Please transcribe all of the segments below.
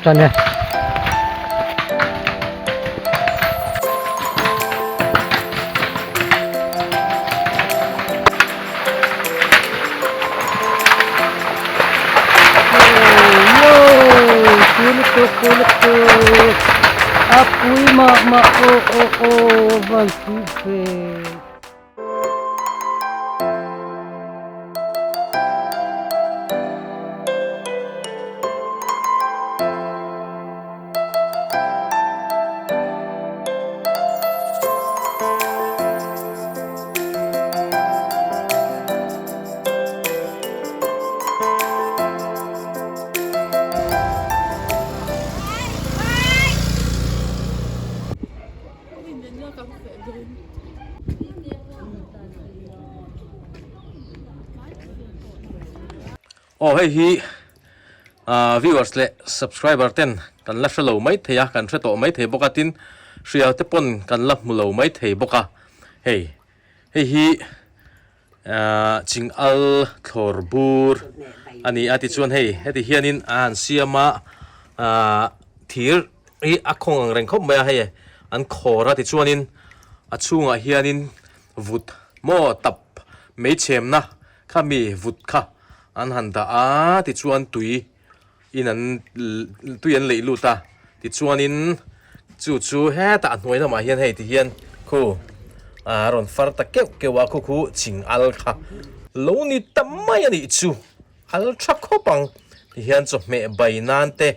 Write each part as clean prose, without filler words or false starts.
tan e. A pui mah mah aw aw aw van pui ve. Aw hei hi ah viewers leh subscriber ten kan la hre lo mai thei a kan hre tawh mai thei bawk a tin hria te pawn kan la hmu lo mai thei bawk a hei hei hi ah ching al thlawr bur a ni a tichuan hei heti hianin a han siam a ah thir hi a khawng ang reng khawp mai a hei an khawr a tichuanin a chhungah hianin vut maw tap mei chhemna kha mi vut kha an han dah a tichuan tui in an tui an leih lut a tichuanin chu chu hetah a hnuai lamah hian hei ti hian khu a rawn far ta keuh keuh a khu khu ching al kha lo ni ta mai a nih chu al tha khawp ang ti hian chawhmeh bai nan te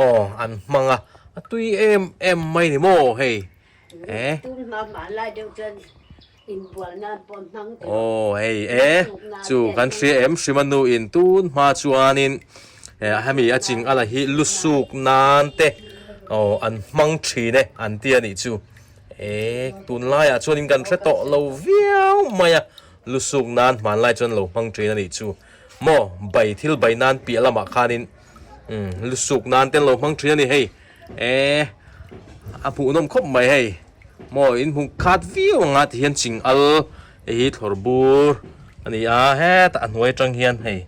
aw an hmang a a tui em em mai ni maw hei eh. Aw hei e chu kan hria em hrim a nu in tun hma chuanin hemi a ching ala hi lu suk nan te aw an hmang thin e an ti a nih chu e tunlaiah chuanin kan hre tawh lo viau mai a lu suk nan hmanlai chuan lo hmang thin a nih chu maw bai thil bai nan piah lamah khanin lu suk nan te an lo hmang thin a ni hei. E a hmuhnawm khawp mai hei maw in hmu khat viau ang a tihian ching al hei hi thlawr bur a ni a hetah a hnuai atang hian hei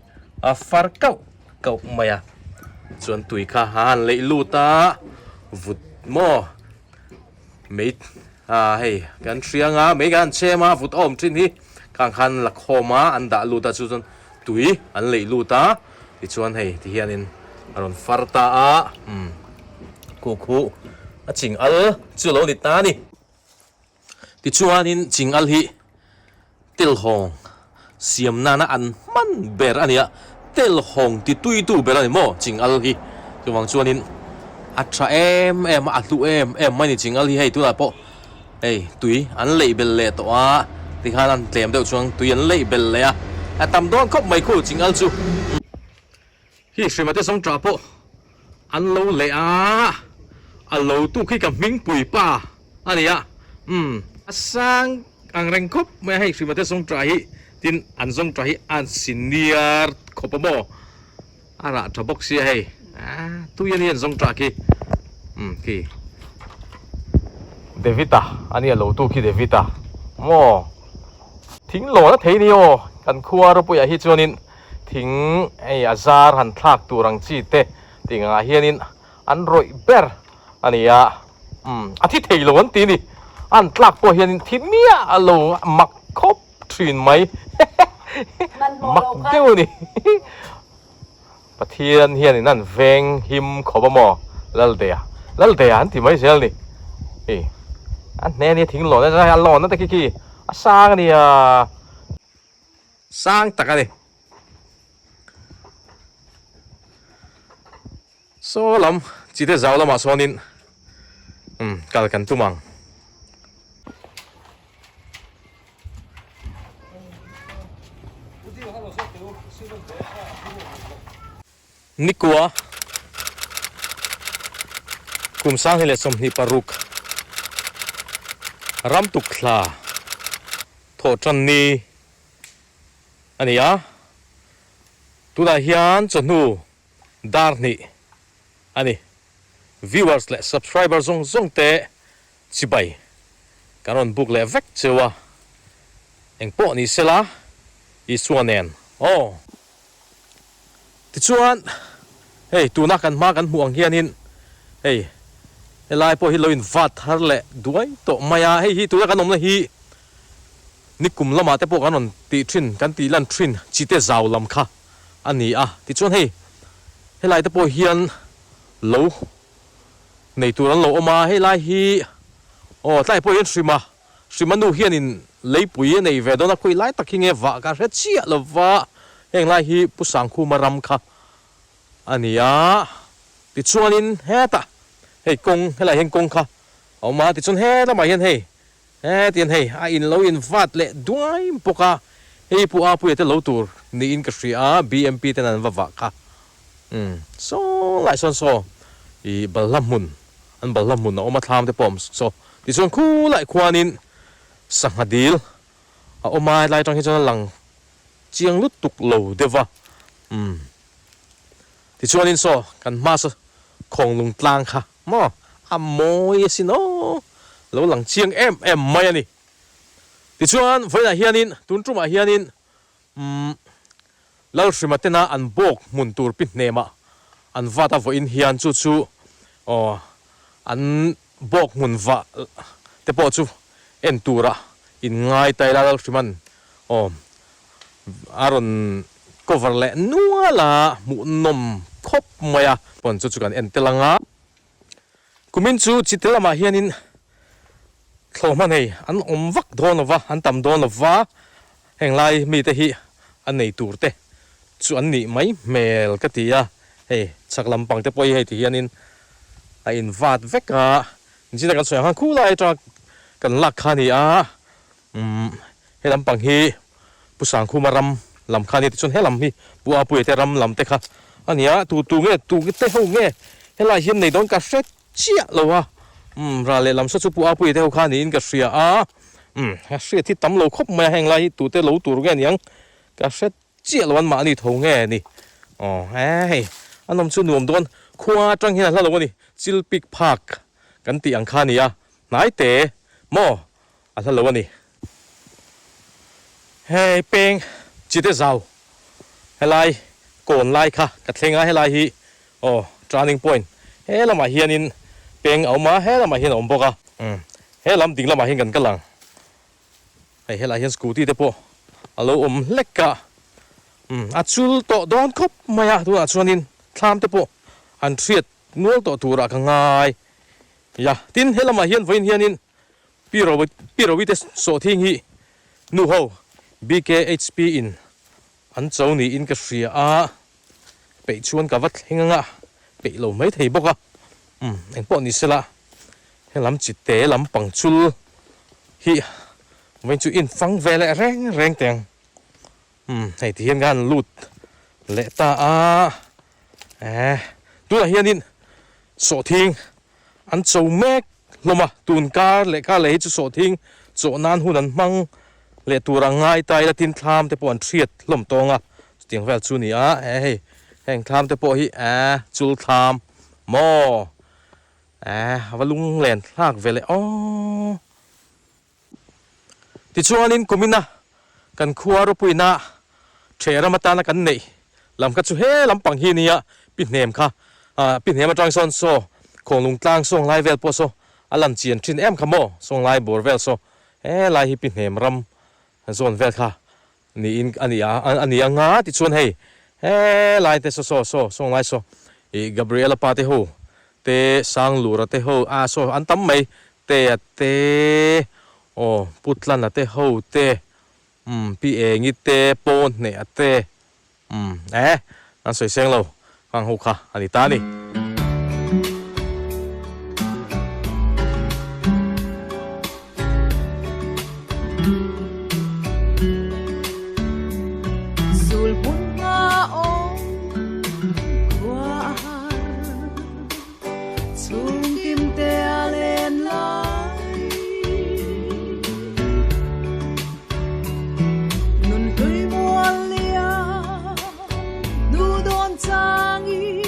a far kauh kauh mai a chuan tui kha a han leih lut a vut maw mei ah hei kan hria anga mei kan han chhem a vut a awm thin hi khang khan la khawm a an dah lut a chu chuan tui an leih lut a. Tichuan hei ti hianin a rawn far ta a, umm khu khu a ching al chu lo ni ta a ni. Tichuanin ching al hi telhawng siam nana an hman ber a ni a, telhawng ti tuitu ber a ni maw ching al hi. Chuvang chuanin a tha em em a, a hlu em em mai a ni ching al hi hei tunah pawh hei tui an leih belh leh tawh a, tikhan an tlem deuh chuan tui an leih belh leh a, a tam dawn khawp mai khu ching al chu. Hi hrima te zawng tah pawh an lo leh a, a lo tuk hi ka hmingpui pa a ni a, umm a sang ang reng khawp mai a hei hrima te zawng tah hi tin an zawng tah hi an senior khawp a maw a rah tha bawk sia hei ah tui a ni an zawng tah khi umm khi David-a a nia lo tu khi David-a maw thing lawn a thei ni aw kan khua ropuiah hi chuanin thing hei a zar han thlak tur ang chi te tih ngah hianin an rawih ber a ni a umm a thi thei lo an ti ni an tlak pawh hianin thi miah lo mak khawp thin mai mak deuh a ni Pathian hianin an veng him khawp a maw Laldeia Laldeia an ti mai zel a ni hei a hne ania thing lawn a lawn na te khi khi a sang a nia sang tak a ni saw lam chi te zau lamah sawnin umm kal kan tum ang. Nikua kum 2026 ramtuk thla thawh tan ni a ni a, tunah hian chawhnu dar hnih a ni. Viewers leh subscriber zawng zawng te Chibai kan rawn buk leh vek cheu a, engpawh ni sela Isua nen aw. Tichuan hei tuna kan hma kan hmuh ang hianin. Hei helai pawh hi lo in vat thar leh duai tawh mai a, hei hi tuna kan awmna hi nikum lamah te pawh kan rawn tih thin kan tih lan thin chite zau lam kha a ni a. Tichuan hei helai te pawh hian lo nei tur an lo awm a, helai hi aw tlai pawh hian hrima hrima nu hianin leipui a nei ve dawn a, khawi lai tak hi nge vah ka hre chiah lova heng lai hi Pu Sangkhuma ram kha a ni a, tichuanin hetah hei kawng helaiah hian kawng kha a awm a, tichuan he lamah hian hei hetiang hei a in lo in vat leh duai bawk a, hei pu Apuia te lo tur niin ka hria a, BMP ten an va vah kha umm saw lai sawn saw ih balhla hmun an balhla hmun a awm a thlam te pawh a awm saw, tichuan khulai khuanin sangha dil a awm a, helai atang hi chuan a lang chiang lutuk lo deuh va umm tichuanin saw kan hma saw khawnglung tlang kha maw a mawi asin aw lo lang chiang em em mai a ni tichuan vawiinah hianin tun tumah hianin umm Lalhrima tena an bawk hmun tur pi hnemah an vat a vawiin hian chu chu aw an bawk hmun vah te pawh chu en tura in ngai ta ila Lalhriman aw a rawn cover leh nual a, hmuhnawm khawp mai a. Pawn chu chu kan en tel ang a. Kumin chu chite lamah hianin thlawhhma nei an awm vak dawn lo va, an tam dawn lo va, heng lai mite hi a nei tur te chu an nih mai hmel ka ti a. Hei chhak lampang te pawh hi hei ti hianin a invat vek a, nichina kan sawi ang khan khulai atanga kan lak kha a ni a. Umm he lampang hi Pu Sangkhuma ram lam kha a nia tichuan he lam hi Pu Apuia te ram lam te kha a nia tu tu nge tu te ho nge helai hian nei dawn ka hre chiah lo a umm ral leh lam saw chu Pu Apuia te ho kha niin ka hria a umm a hriat hi tam lo khawp mai a heng lai hi tute lo tur nge niang ka hre chiah lo an mahni tho nge ni aw he hei a nawm chu nuam dawn khua atang hian a hla lo a ni Chilpik Park kan tih ang kha a ni a hnai te maw A hla lo a ni. Hei peng chite zau helai kawn lai kha ka thleng a, helai hi aw turning point he lamah hianin peng a awm a, he lamah hian a awm bawk a, umm he lam ding lamah hian kan kal ang. Hei helaiah hian scooty te pawh a lo awm hlek a, umm a chul tawh dawn khawp mai a, tunah chuanin thlam te pawh an hriat nual tawh turah ka ngai. Ya, tin he lamah hian vawiin hianin Pi Rowi Pi Rowi te sawhthing hi nu ho BKHP in an cho niin ka hria a, peih chuan ka va thleng anga peih lo mai thei bawk a, umm engpawh ni sela helam chi te lam pang chul hi vawiin chu in fang ve leh reng reng teh ang, umm hei ti hian ka han lut leh ta a, eh tunah hianin sawhthing An cho mek hlawm a, tun kar leh kar leh hi chu sawhthing chawh nan hun an hmang leh tur ang ngai ta ila tin thlam te pawh an hriat hlawm tawng a, chutiang vel chu ni a, he hei heng thlam te pawh hi eh chul thlam maw eh a va lunglen thlak ve leh aw. Tichuanin kumina kan khua ropuina ṭheh ram atana kan neih lam kha chu he lampang hi nia pi hnem kha pi hnem atang sawn saw khawnglung tlang sawng lai vel pawh saw a lan chian thin em kha maw sawng lai bawr vel saw he lai hi pi hnem ram zawn vel kha niin a ni a a ni anga tichuan hei he lai te saw saw saw sawng lai saw ih Gabriela pa te ho te Sanglura te ho ah saw an tam mai Tea te, aw Pu Tlana te ho te, umm Pi Engi te, Paw Hneha te, umm eh an sawi seng lo khang ho kha a ni ta a ni. Sulhmun hma awm khua a har. Chhungkim te a len lai Nun hlui mual liam nu dawn changin.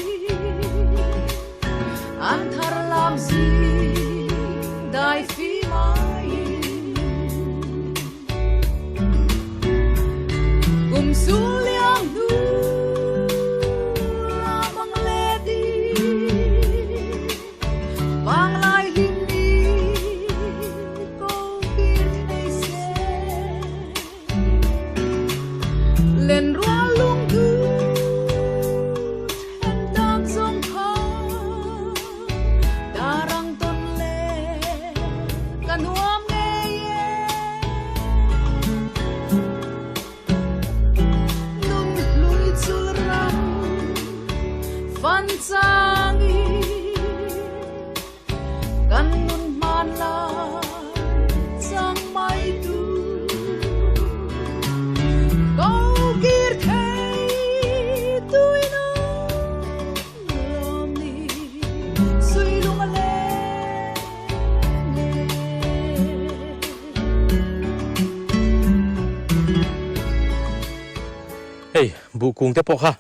Buh kung te pawh kha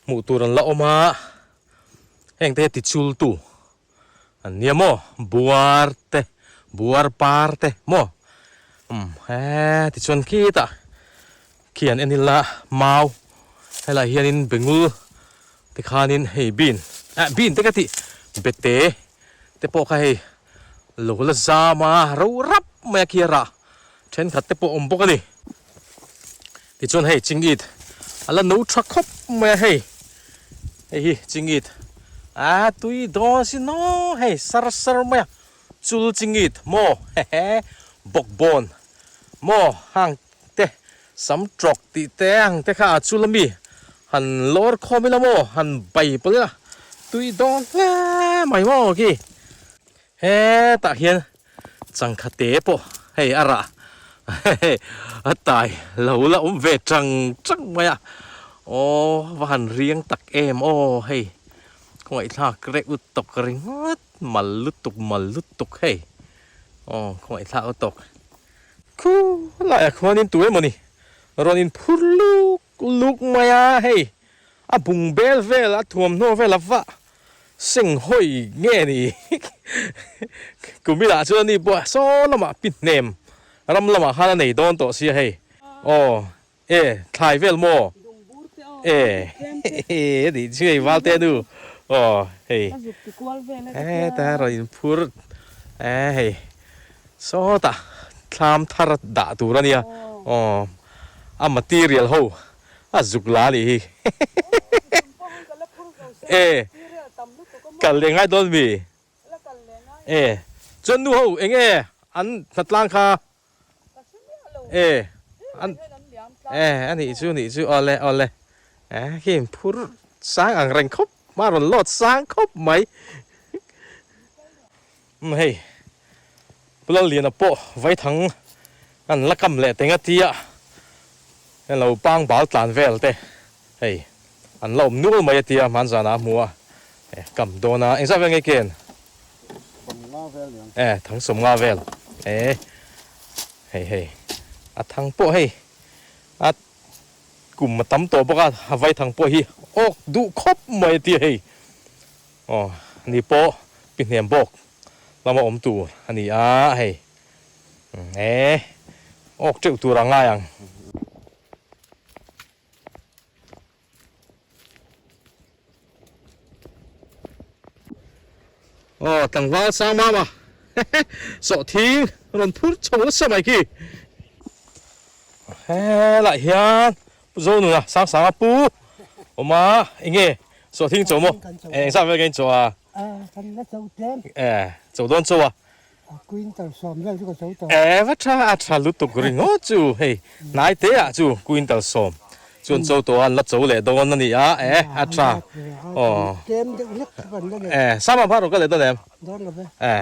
hmuh tur an la awm a, heng te hi ti chul tu an nia maw buar te buar par te maw umm he tichuan khitah khi an en ila mau helaiah hianin bengul tikhanin hei bean ah bean te ka tih bete te pawh kha hei lo la zam a ro rap mai a khi a rah thenkhat te pawh a awm bawk a ni. Tichuan hei chingit a la no tha khawp mai a hei hei hi chingit a tui dawn si naw hei sar sar mai a chul chingit maw hehe bawkbawn maw hang te sam tawk tih te ang te kha a chul ami han lawr khawm ila maw han bai pawlh ila tui dawn hle mai maw khi hetah hian Changkha te pawh hei a rah a tai lo la awm ve chang chang mai a, aw va han riang tak em aw hei khawngaihthlak reuh lutuk ringawt mal lutuk mal lutuk hei aw khawngaihthlak lutuk khu laiah khuanin tu emawni rawn inphur luk luk mai a hei a bung bel vel a thuamhnaw vel a vah Seng hawi nge ni? Kumila chuan ani pawh saw lamah pi hnem ram lamah khan a nei dawn tawh sia hei. Aw e thlai vel maw? E a nih chu hei Valte nu aw hei heta rawn inphur e hei sawtah thlam thar dah tur a nia aw a material ho A zuk la anih hi. E kal leh ngai dawn mi? E chuan nu ho eng nge an hnatlang kha? E an e anih chu anih chu awle awle e khi in phur sang ang reng khawp a rawn load sang khawp mai. Umm hei Pu Lalliana pawh vaithang an la kam leh teng a tia heng lo pang bal tlan vel te hei an la awm nual mai a tia hmanzanah a hmu a kam dawn a engzah vel nge ken e thang sawmnga vel e hei hei a thang pawh hei a kum a tam tawh bawk a a vaithang pawh hi awk duh khawp mai a tia hei Aw ni pawh pi hnem bawk lama awm tur a ni a hei e awk teuh tur a ngai ang. Aw tlangval sang mama sawhthing rawn phur chho nasa mai khi helaiah hian Pu Zonuna sang sang a pu awm a enge sawhthing chaw maw eng zat vel nge in chaw a kan la chaw tlem e chaw dawn chaw a quintal sawm vel chu ka chaw tawh e va tha a tha lutuk ringawt chu hei hnai te ah chu quintal sawm chuan chaw tawh a an la chaw leh dawn a ni a e a tha aw tlem deuh hlek chu kan la nei e sama phar rawh ka leh dawn em dawn lo ve e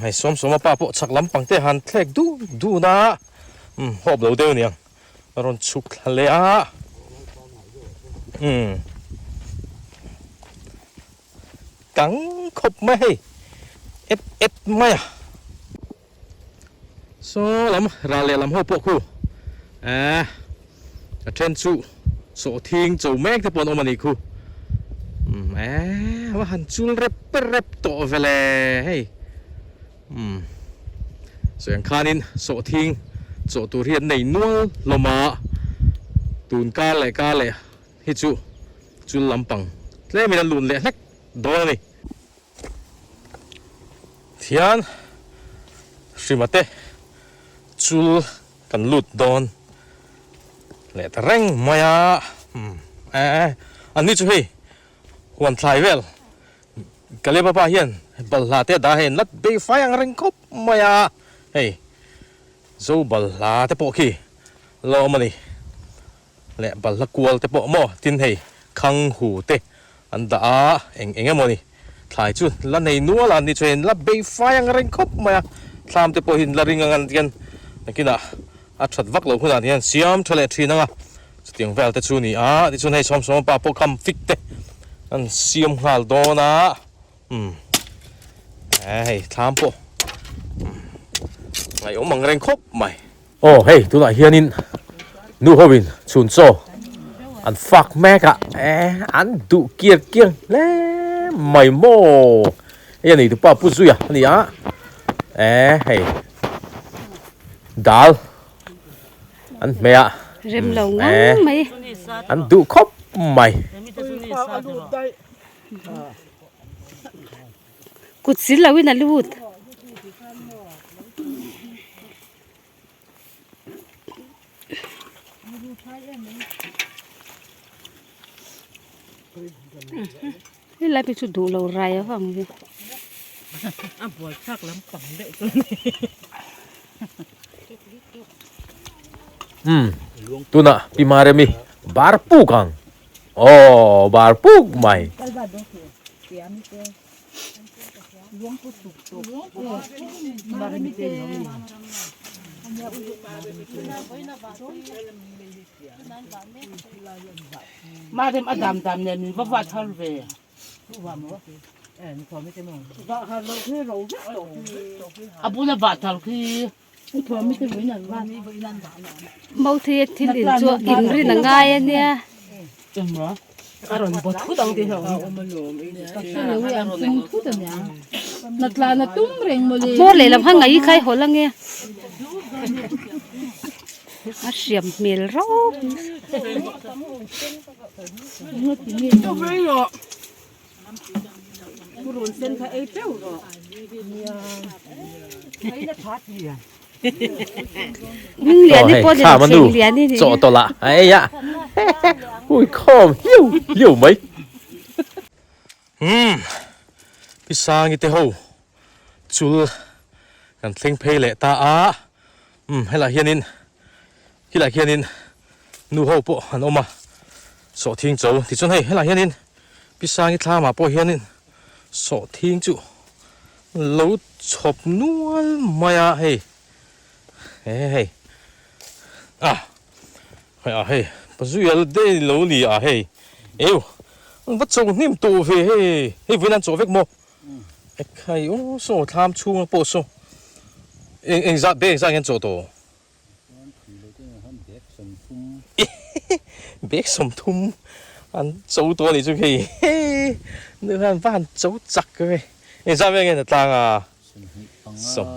Hei sawm sawma pa pawh chhak lampang te han thlek dun dun a, umm hawp lo deuh aniang a rawn chhuk thla leh a, umm kang khawp mai hei et et mai a, saw lam ral leh lam ho pawh khu eh a then chu sawhthing cho mek te pawh an awm a nih khu umm eh va han chul rep rep tawh vele hei umm sawi ang khanin sawhthing chawh tur hi an nei nual hlawm a tun kar leh kar leh hi chu chul lampang tlemin an lun leh hlek dawn a ni. Thian hrima te chul kan lut dawn leh ta reng mai a umm eh an ni chu hei huan thlai vel Kaleba pa hian balhla te a dah hei an la bei fai ang reng khawp mai a hei zo balhla te pawh khi la awm a ni. Leh balhla kual te pawh maw tin hei khang hu te an dah a eng eng emaw ni thlai chu la nei nual a ni chu hei la bei fai ang reng khawp mai a thlam te pawh hi la ring ang an tihian nakinah a that vak loh hunah hian siam tha leh thin ang a chutiang vel te chu a ni a tichuan hei sawmsawma pa pawh kham fik te an siam nghal dawn a umm hei thlam pawh ngaihawm ang reng khawp mai. Aw hei tunah hianin nu ho in chhun chaw An fak mek a eh an duh kiar kiar hle mai maw hei a neitu pa pu zuia a ni a eh hei dal an hmeh a rem lo ngang mai an duh khawp mai. Kut sil lo in a lut. Helai phei chu duh lo rai avang hi. A buai thlak lampang deuh chu a ni. Umm tunah Pi Maremi bar puk ang aw bar puk mai. Marem a dam dam nen min va vat har ve. A bula vah thar khi. Mauthei a thil in chu in rin a ngai a nia. Hmawr lehlam kha ngaih khai haw la nge. A hriam hmel rauh. Hmingliani pawh ni lo Thlengliani ni. Chaw tawlh a ei a ui khawm hliau hliau mai. Umm Pi Sangi te ho chul kan thleng phei leh ta a umm helaiah hianin khilaiah khianin nu ho pawh an awm a sawhthing cho tichuan hei helaiah hianin Pi Sangi thlamah pawh hianin sawhthing chu lo chhawp nual mai a hei he hei ah hei ah hei pazuial te lo ni a hei eu an va cho hnim tawh ve hei hei vawiin an chawh vek maw ekhai aw saw thlam chhunga pawh saw eng eng zat bag zat nge an chawh tawh. Bag 30 an cho tawh a nih chu hei nu khan va han cho chak ve engzat vel nge na tlang a sawm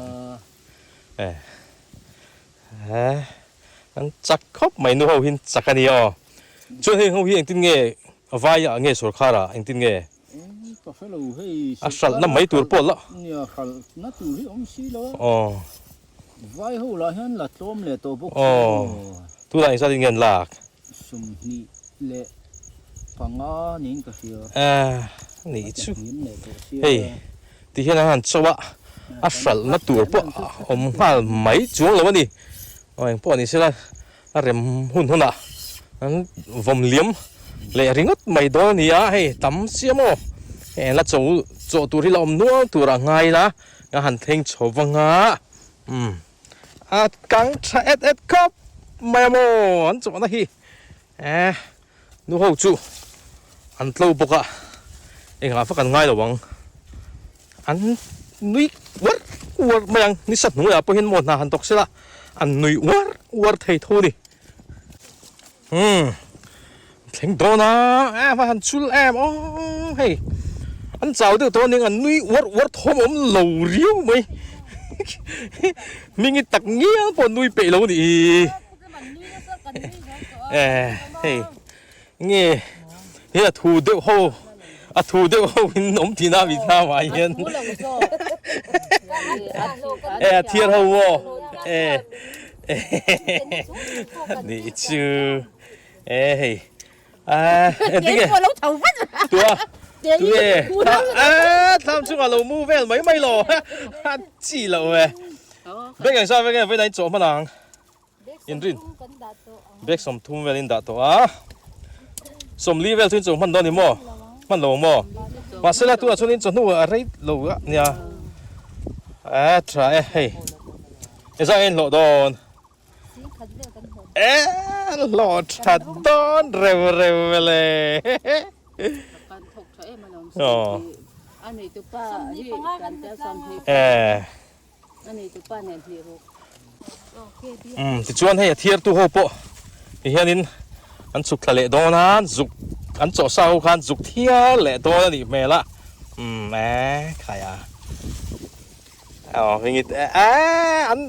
eh an chak khawp mai nu ho hi an chak a ni aw chuan heng ho hi engtin nge vai ah nge sawrkhar ah engtin nge a hralhna mai tur pawh la aw. Vai ho lah hian la tlawm leh tawh bawk si maw? Tunah engzat in nge an lak? 25 niin ka hria. Nih chu. Hei ti hian an han chauh a, a hralhna tur pawh a awm nghal mai chuang lo a ni. Aw engpawh ni sela a rem hun hunah an vawm liam leh ringawt mai dawn a ni a, hei tam sia maw? Hei la chaw chawh tur hi la awm nual tur a ngai la. Ka han thleng chho vang a, umm a kang tha et et khawp mai a maw an chawhna hi eh nu ho chu an tlo bawk a engah vak an ngai lo ang an nui uar uar mai ang ni sa hnuaiah pawh hian maw hna han tawk sela an nui uar uar thei tho a ni umm thleng dawn a eh va han chul em aw hei an chau deuh tawh aniang an nui uar uar thawm awm lo riau mai hming hi tak ngial pawh nui peih lo a nih hi eh hei nge he a thu deuh ho a thu deuh ho in awm thin a mi hna mah hian eh a thiar ho maw eh Nih chu e hei a engtin nge tua tunge a thlam chungah lo mu vel mai mai lo a chi lo e bag eng zat vel nge vawiin a in chawh hman ang inrin bag 30 vel in dah tawh a 40 vel chu in chawh hman dawn ni maw hman lo ang maw mahse la tunah chuan in chawhnu a rei lo a nia a tha e hei. Engzah nge hlawh dawn? Eh, hlawh tha dawn reu reu vele. Aw. Eh. Umm, tichuan hei a thiartu ho pawh ti hianin. An chhuk thla leh dawn a, zuk an chawh sa ho khan zuk thial leh dawn a nih hmel a. Umm e khai a. Aw hming i e an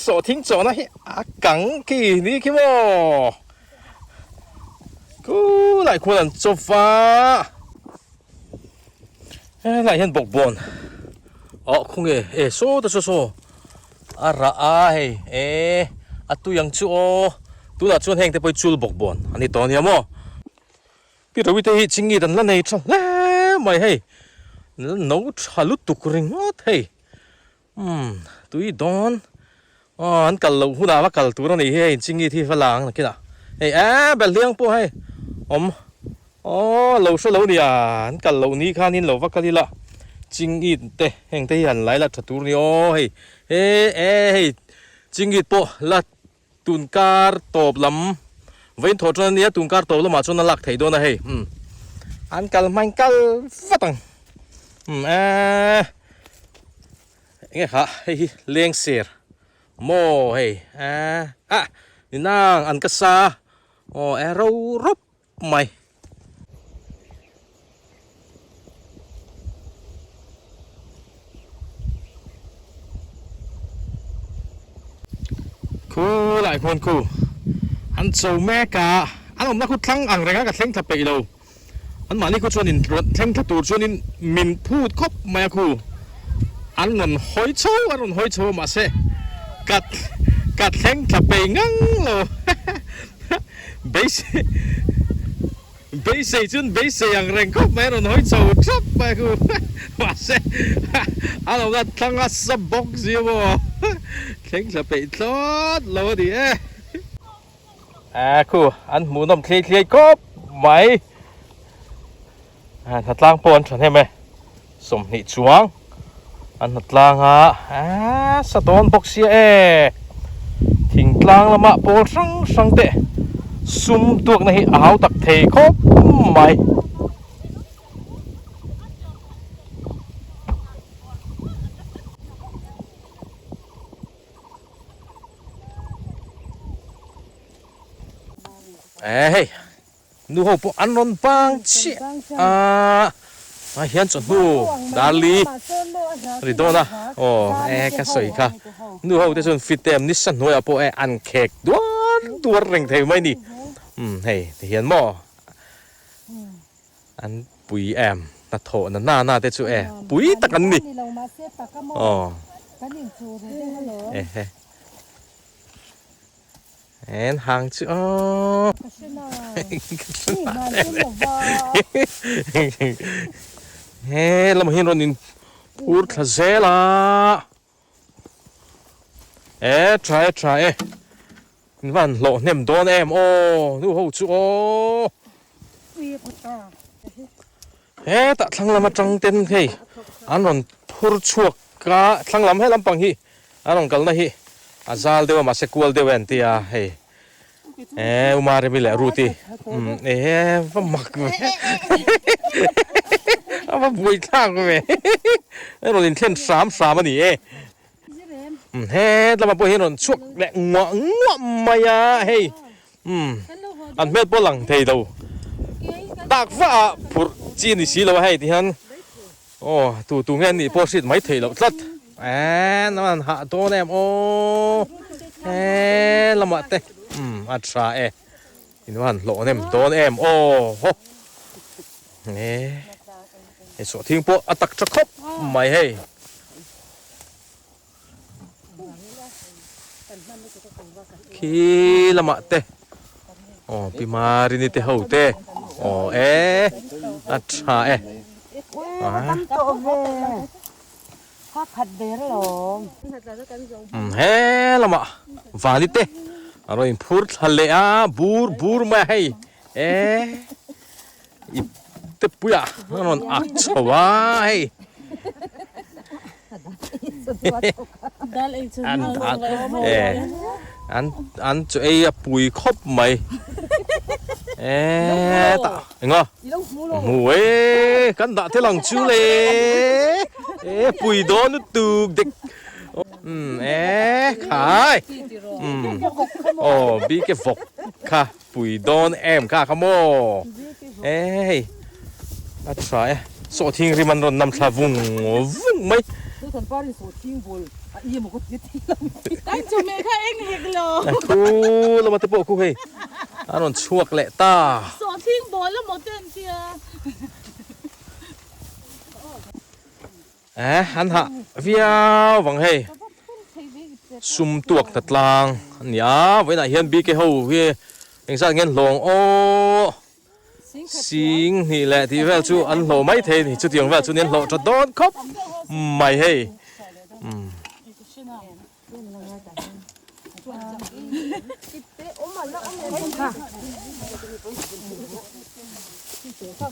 sawh thing chawhna hi a kang khi ni khi maw. Khulai khuan an chaw va. Helai hian bawkbawn awh khu nge e saw ta saw saw a rah a hei e a tui ang chu aw tunah chuan heng te pawh hi chul bawkbawn a ni tawh ania maw pi rawih te hi chingit an la nei tha hle mai hei an la no tha lutuk ringawt hei umm tui dawn aw an kal loh hunah va kal tur a nih hi hei chingit hi va lang nakinah hei e belhliang pawh hei awm. Aw lo hre lo nia, an kal loh ni khanin lo va kal ila Chingit te heng te hi han lai la tha tur ni aw hei he e hei Chingit pawh la tunkar tawp lam vawiin thawh tan ania tunkar tawp lamah chuan a lak theih dawn a hei umm an kal hmain kal vat ang umm e enge kha hei hi leng ser maw hei e ah ni nang an ka sa aw e ro rawp mai. Khu lai khuan khu an cho mek a, an awmna khu thlang ang reng a ka thleng thla peih lo. An mahni khu chuan in rawn thleng thla tur chuan in min phut khawp mai a khu. An rawn hawi chho an rawn hawi chho a mahse ka ka thleng thla peih ngang lo. Beisei beisei chuan beisei ang reng khawp mai a rawn hawi chho thap mai khu mahse a lo la thlang a sa bawk si maw thleng thla peih thlawt lo a ni e. A khu an hmuhnawm thliai thliai khawp mai a hnatlang pawh an thahnem e 20 chuang an hnatlang a a sa dawn bawk sia e thingtlang lama pawl hrang hrang te sum tuakna hi a hau tak thei khawp mai. E hei Nu ho pawh an rawn bang chiah a, ah hian chawhnu darli a ni dawn a, aw e ka sawi kha nu ho te chuan fit em nisa hnuaiah pawh e an khek duar duar reng thei mai a ni, umm hei ti hian maw an pui em hnathawh na na na te chu e pui tak an ni, aw ehe. En hang chu aw. He lamah hian rawn in phur thla zel a. E tha e tha e. In van hlawh hnem dawn em aw nu ho chu aw. Hetah thlang lam atang ten hei an rawn phur chhuak a thlang lam he lampang hi an rawn kalna hi a zal deuh a mahse kual deuh e an ti a hei eh u Maremi leh Ruth-i umm ehe va mak ve a va buai thlak ve a rawn inthlen hram hram a ni e umm he lamah pawh hian rawn chhuak leh nguah nguah mai a hei. Umm an hmel pawh lang thei lo tak vah a phurh chi a ni si lo a hei ti hian aw tu tu nge an nih pawh hriat mai theih loh tlat eee lam an hah dawn em aw eee lamah te umm a tha e in va han hlawh nem dawn em aw haw eee hei sawhthing pawh a tak tha khawp mai hei. Khi lamah te aw pi Marini te ho te aw e a tha e he lamah vani te a rawn inphur thla leh a bur bur mai a hei e ip te puiah a rawn ak chho a hei. An dal e an an chu ei a pui khawp mai e ta enga hmu e kan dah tel ang chu le e pui dawn lutuk dek um e khai um aw bike vawk kha. ropui dawn em kha kha maw e hei a tha e sawhthing rim an rawn nam thla vung vung mai. Khu lama te pawh khu hei a rawn chhuak leh ta. Eh an hah viau vang hei sum tuak ta tlang a ni a vawiinah hian bike ho hi engzat nge an hlawng aw sing hnih leh tih vel chu an hlawh mai thei a ni chutiang vel chu ni an hlawh tha dawn khawp mai hei umm.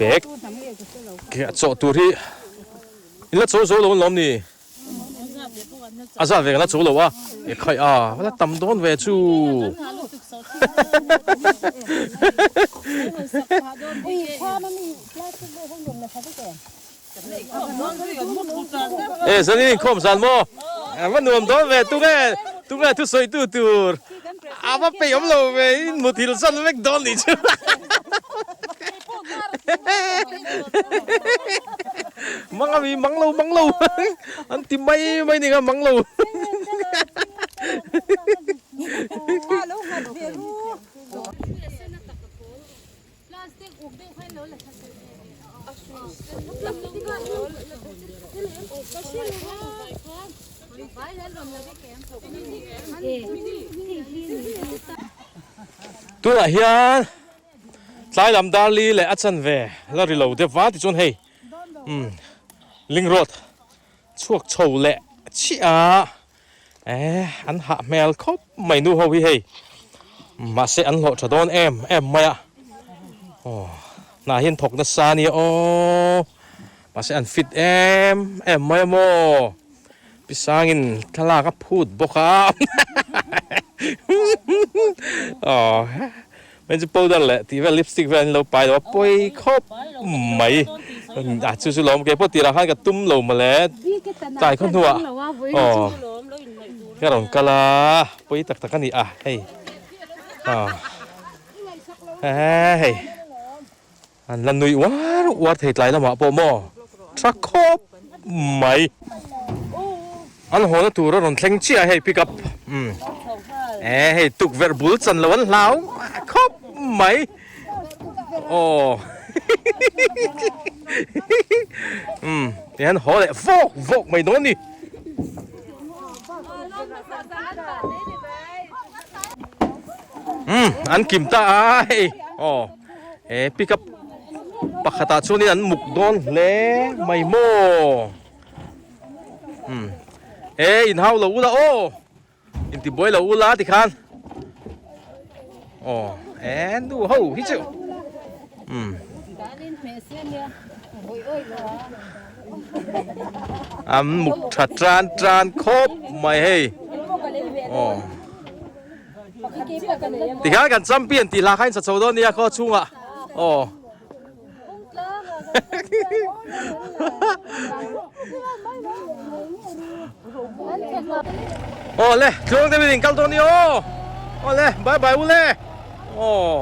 Bag khi a chawh tur hi in la chaw zo lo an lawm ni a zat ve kan la chaw lo a e khaih a la tam dawn ve chu E zanin inkhawm zan maw? A va nuam dawn ve tunge tunge thusawi tu tur a va peih awm lo ve in muthil zan vek dawn nih chu Mang a mi mang lo mang lo an ti mai mai ni kha mang lo Tunah hian tlai lam dar li leh a chanve la ri lo deuh va tichuan hei umm ling road chhuak chho leh chiah a eh an hah hmel khawp mai nu ho hi hei mahse an hlawh tha dawn em em mai a aw hnah hi an thawk nasa ania aw mahse an fit em em mai a maw pi sangin thlalak a phut bawk a aw Hei chu powder leh tih vel lipstick vel an lo pai lo a pawi khawp mai a chu chu lawm keipawh tirah khan ka tum lo mawle tlai khaw hnuah aw ka rawn kal a pawi tak tak a ni a hei aw hei an la nui uar uar thei tlai lamah pawh maw tha khawp mai an hawna tur a rawn thleng chiah hei pick up umm e hei tukverh bul chan lo an hlau khawp mai aw umm tihian haw leh vawk vawk mai dawn a ni. Umm an kim ta a hei aw. He pickup pakhatah chuanin an muk dawn hle mai maw umm e inhau lo ula aw intibuai lo ula tikhan aw e nu ho hi chu umm an muk tha tan tan khawp mai hei aw. Tikhan kan champion tih hla kha in sa chho dawn nia khaw chhungah aw. Aw le tluang deuhin in kal dawn nia aw. Aw le bye bye u le aw.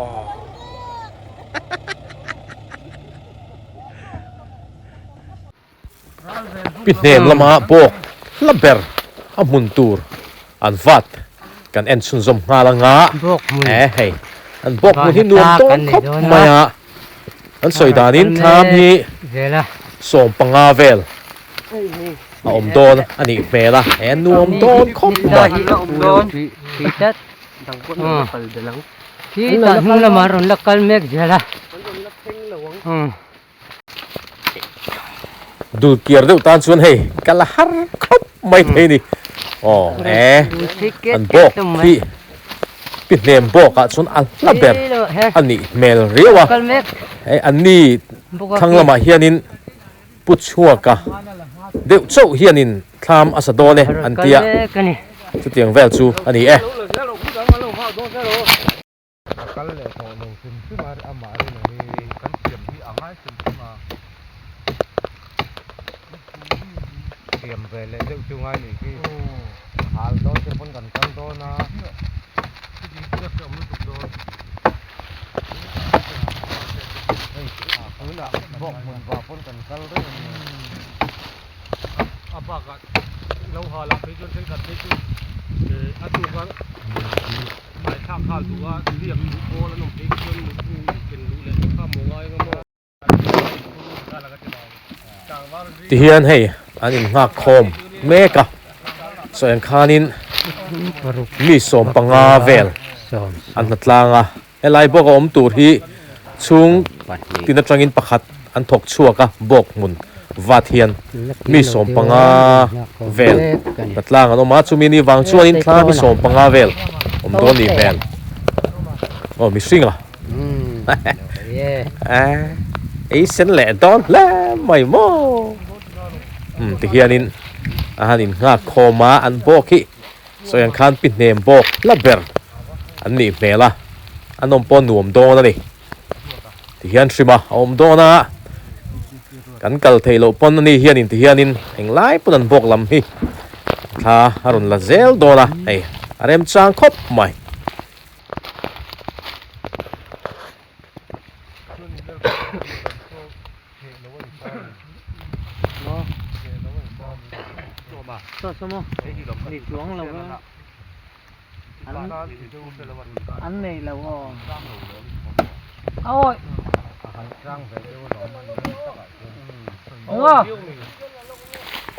Pi hnem lama bawk hla ber a hmun tur an vat kan en chhunzawm nghal anga e hei an bawk hmun hi nuam dawn khawp mai a an sawi danin thlam hi 15 vel a awm dawn a nih hmel a e nuam dawn khawp mai. Dul kiar deuh tan chuan hei ka la har khawp mai thei ni. Aw e an bawk hi pi hnem bawk ah chuan a hla ber a nih hmel riau a. Hei an ni thlang lamah hianin pu chhuaka deuh chauh hianin thlam a sa dawn e an tia chutiang vel chu a ni e. A kal leh tawh lo hrim hrim a, amah rin ang hi kan siam hi a ngai hrim hrim a. Siam ve leh deuh chu ngai nih khi. Hal dawn te pawn kan kal dawn a. Bawk hmun vah pawn kan kal reng a ni. A bakah lo ha lah phei chuan thenkhat phei chu a tuka hmaithlak nghal duh a biak duh pawl an awm phei chuan mutbu ken luh leh te kha maw ngai anga maw. Tihian hei an innghak khawm mek a saw eng khanin mi sawm panga vel an hna tlang a helai bawk a awm tur hi chhung tin atangin pakhat an thawk chhuak a bawk hmun vat hian mi sawm panga vel hna tlang an awm a chumi ni vang chuanin thla mi sawm panga vel awm dawn ni hmel aw mihring a. Ei sen leh dawn hle mai maw umm ti hianin a han in nghak khawm a an bawk hi sawi ang khan pi hnem bawk la ber an nih hmel a a nawm pawh nuam dawn a ni ti hian hrim a a awm dawn a kan kal theih loh pawn ani hianin ti hianin englai pawn an bawk lam hi thla a rawn la zel dawn a hei a remchang khawp mai.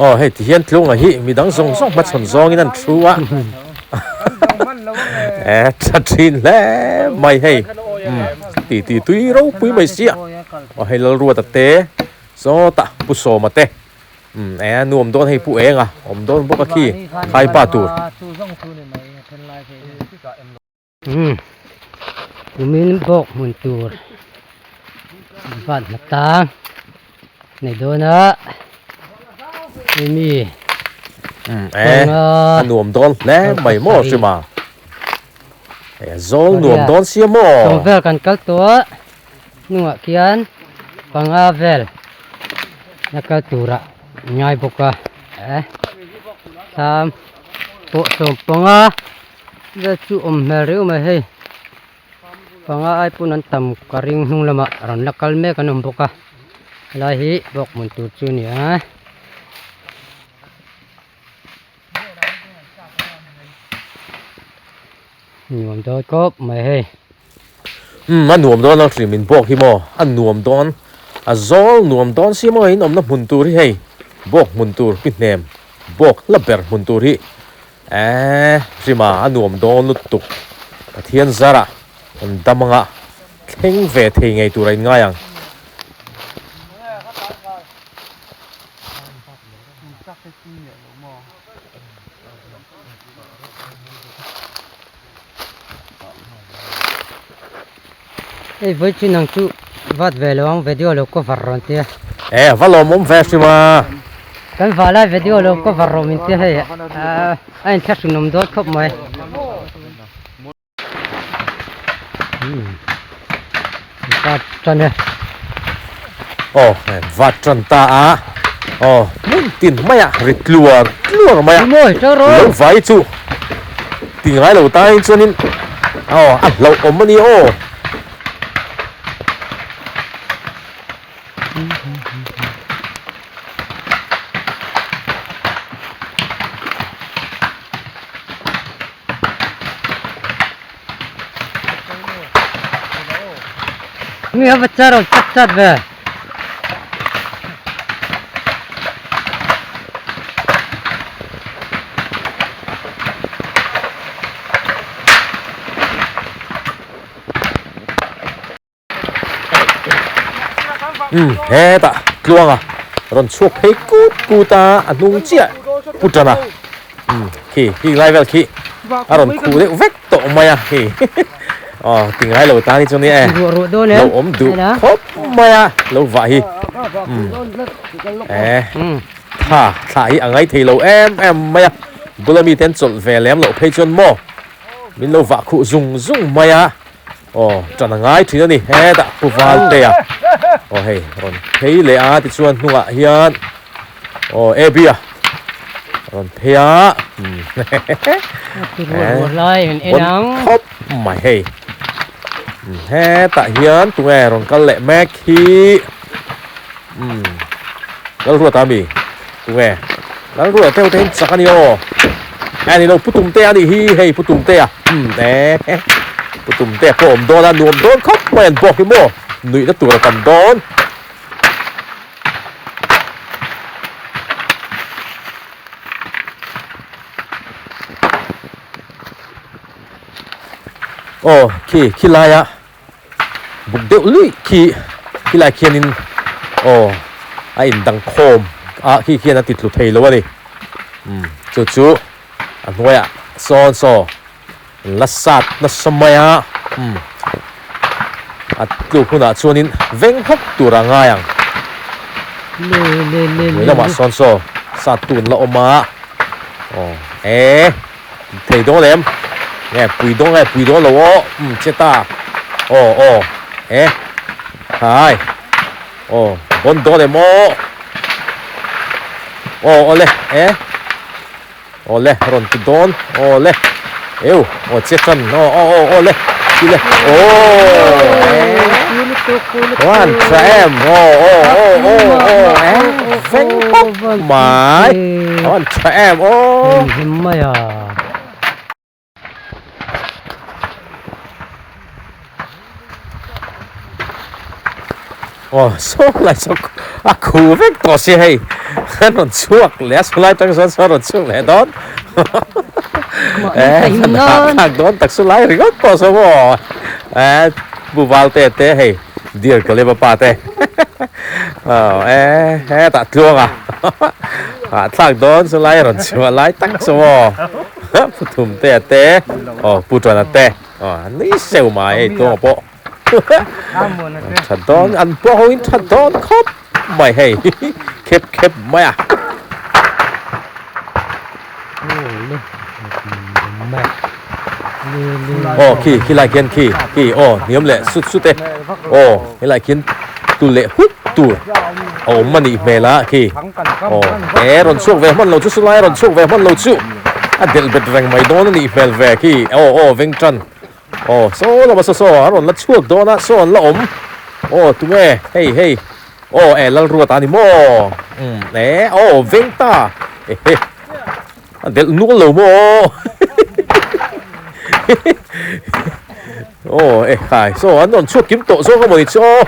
Aw hei ti hian tlunga hi midang zawng zawng hmachhawn zawngin an thu a e tha thin hle mai hei umm ti ti tui ropui mai sia aw hei Lalruata te sawtah Pu Sawma te umm e nuam dawn hei Pu Enga awm dawn bawk a khi khaipa tur. Umm kumin bawk hmun tur van hna tang nei dawn a mi umm e a nuam dawn hle mai maw hrima e zawl nuam dawn sia maw sawm vel kan kal tawh a hnungah khian panga vel la kal turah ngai bawk a e thlam pawh sawm panga. Vel chu awm hmel riau mai hei panga ai pawn an tam ka ring hnung lamah rawn la kal mek an awm bawk a helai hi bawk hmun tur chu a ni a. Nuam dawn khawp mai hei. Umm a nuam dawn a hrim in bawk hi maw a nuam dawn a zawl nuam dawn si maw in awmna hmun tur hi hei bawk hmun tur pi hnem bawk hla ber hmun tur hi Eeh Hrima a nuam dawn lutuk Pathian zarah an dam anga thleng ve thei ngei tur a in ngai ang. Hei vawi chu nang chu vat ve lo ang video lo cover rawn tia. E va lawmawm ve hrima. Kan va lai video lo cover rawh min tia hei a in thlahrun awm dawn khawp mai. Vat tan e. Aw vat tan ta a aw hmun tin mai a ri tluar tluar mai a lo vai chu. Ti ngai lo ta in chuanin aw a hlauh awm a ni aw. Mi hava char aw chat chat ve. Umm hetah tluanga rawn chhuak phei kut kut a a hnung chiah pu tan a umm khi khi lai vel khi a rawn khuh deuh vek tawh mai a khi aw ti ngai lo tan hi chuan e lo awm duh khawp mai a lo vah hi umm e tha thlah hi a ngai thei lo em em mai a bula mite an chawlh ve lem loh phei chuan maw min lo vah khuh zung zung mai a aw tan a ngai thin a ni hetah pu Valtea aw hei rawn phei leh a tichuan hnungah hian aw Abby-a rawn phei a bon khawp mai hei hetah hian tunge rawn kal leh mek hi. Umm Lalruata ami tunge Lalruata te ho te hi an chak a ni aw e ni lo Pu Tumtea a nih hi hei Pu Tumtea umm e Pu Tumtea pawh awm dawn a nuam dawn khawp mai an bawk hi maw nuihna tur a tam dawn. Aw khi khi laia buk deuh luih khi khilai khianin aw a indang khawm a khi khian a ti tlu thei lo a ni umm chu chu a hnuaiah sawn saw la sat nasa mai a umm a tluk hunah chuanin veng hawk tur a ngai ang hnuai lamah sawn saw sat tun la awm a aw e. Thei dawn em? Nge pui dawn nge pui dawn lo aw umm che ta aw aw e hai aw bawn dawn em aw aw awle e awle rawn ti dawn awle eu aw che tan aw aw aw awle chile aw e wan tha em aw aw aw aw aw e veng pawp mai wan tha em aw. Hlim mai a. Aw saw lai saw a khu vek tawh si hei an rawn chhuak leh a saw lai atang sawn saw a rawn chhuak leh dawn eh an hahthlak dawn tak saw lai ringawt pawh saw maw eh pu Valte te hei dear Kaleba pa te aw eh hetah tluang a hahthlak dawn saw lai a rawn chhuah lai tak saw maw pu Thumtea te aw pu Tana te aw an nui seu mai hei tluanga pawh. Tha dawn an pawh ho in tha dawn khawp mai hei khep khep mai a. Aw khi khi lai khian khi khi aw hniam leh sut sut e aw helai khian tu leh hut tur a awm a nih hmel a khi aw e rawn chhuak ve hman lo chu saw lai rawn chhuak ve hman lo chu a delh bet reng mai dawn a nih hmel ve khi aw aw veng tan. Aw saw lama saw saw a rawn la chhuak dawn a saw an la awm aw tunge hei hei aw e Lalruat a ni maw umm e aw veng ta ehe a delh nual lo maw aw e khai saw an rawn chhuak kim tawh zawk a mawni chu aw.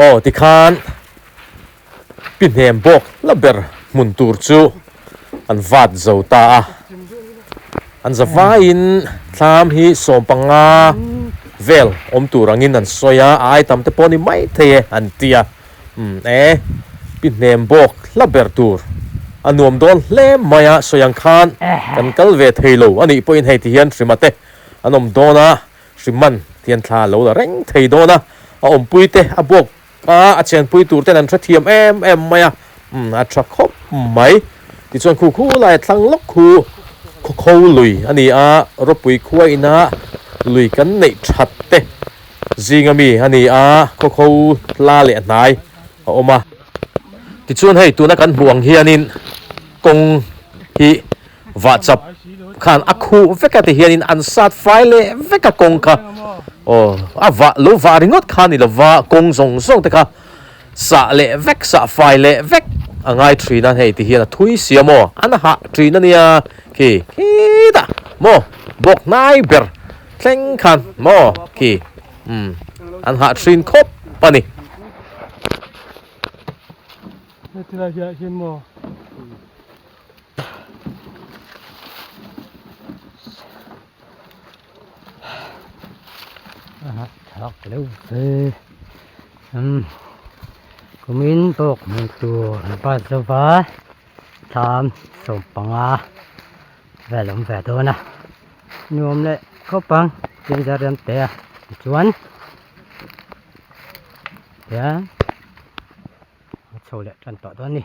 Aw tikhan pi hnem bawk la ber hmun tur chu an vat zo ta a, an za vaiin thlam hi sawmpanga vel awm tur angin an sawi a, a ai tam te pawh ni mai thei e an ti a, umm e pi hnem bawk la ber tur a nuam dawn hle mai a, sawi ang khan kan kal ve thei lo a nih pawhin hei ti hian hrima te an awm dawn a. Hriman hian thla a lo la reng thei dawn a, a awmpui te a buak a, a chenpui tur ten an hrethiam em em mai a, umm a tha khawp mai. Tichuan khu khu lai a thlang lawk khu khaw kho lui a ni a, ropui khua ina lui kan neih that te zinga mi a ni a, khaw kho hla leh hnai a awm a. Tichuan hei tuna kan hmuh ang hianin kawng hi vah chap khan a khuh vek a ti hianin an sat fai leh vek a kawng kha aw a vah lo vah ringawt kha ni lova kawng zawng zawng te kha sah leh vek sah fai leh vek a ngai thin a hei ti hian a thui sia maw an hah thin a nia khi khitah maw bawk hnai ber thleng khan maw khi umm an hah thin khawp a ni. Thak leuh ve umm kumin bawk hmuh tur an pass zo va thlam sawmpanga vel a awm ve dawn a nuam leh khawp ang tin zar rem te a tichuan hian a chho leh tan tawh dawn a ni.